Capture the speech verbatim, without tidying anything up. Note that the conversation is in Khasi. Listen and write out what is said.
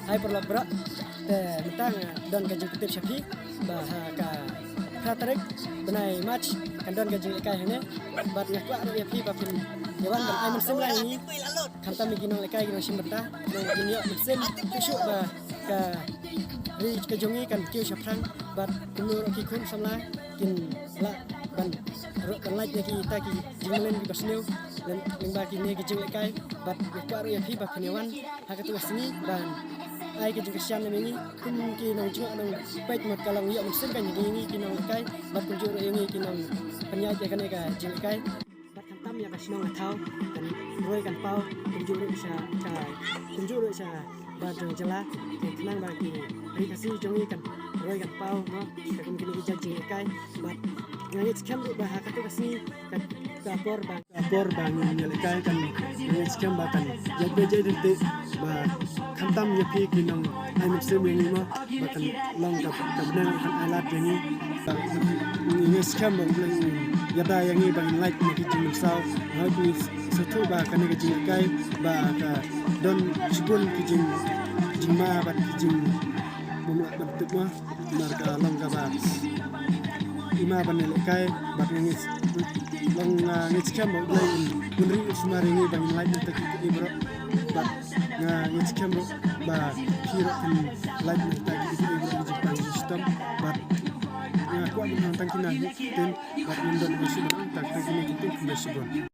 Hai paralok baroh, te mynta nga don ka jingtip sha phi ba ha ka phra tarik bnai March kan don ka jinglehkai hangne. Bad nga kwah ruh ïa phi ba phin ïa wan ban ai mynsiem lang ïa ngi. Khamtam ïa ki nonglehkai ki nongshim bynta, nong kin ïoh mynsiem shuh shuh ba ka ri ka jong ngi kan kiew shaphrang. Bad kumno ruh ki khun samla kin lah ban ruh ban lait na kita ki jingmlien kiba sniew lyngba kine ki jinglehkai. Bad nga kwah ruh ïa phi ba phin ïa wan ha katu ka sngi ban ai ka jingkyrshan ïa ngi kum ki nongjngoh nongpeit, mut ka long ïoh mynsiem kan ïa ngi ki nonglehkai bad kumjuh ruh ïa ngi ki nongpynïaid ïa kane ka jinglehkai. Bad khamtam ïa ka shnong ka thaw kan roi kan paw kumjuh ruh sha ka kumjuh ruh sha bar jong jylla, te khnang ba ki ri Khasi jong ngi kan roi kan paw mo, ka kum kine ki jait jinglehkai. Bad nga ngeit skhem ruh ba ha katu ka sngi ka, ka por ba ka por ba ngin ïalehkai kan, nga ngeit skhem ba kan ïaid beit ïaid ryntih ba khamtam ïa phi ki nong ai mynsiem ïa ngi mo, ba kan long ka, ka bneng kan ai lad ïa ngi. Ba ngi ngeit skhem ba U Blei un ïada ïa ngi ba ngin lait na ki jingmynsaw. Nga ngeit sngewthuh ba kane ka jinglehkai ba ka don shibun ki jing, jingma bad ki jing bym lah ban tip mo. Namar ka long kaba i ma ban ïalehkai bad nga ngeit long, nga ngeit skhem ba U Blei un, un ri u sumar ïa ngi ba ngin lait na kita kiei kiei baroh. Bad nga ngeit skhem ruh ba phi ruh phin lait na kita kiei kiei baroh ki jingpang jingshitom. Bad nga kwah ban ong tang kine ki ktien bad ngin don ka jingshibun, tang kine ki ktien kaba shibun.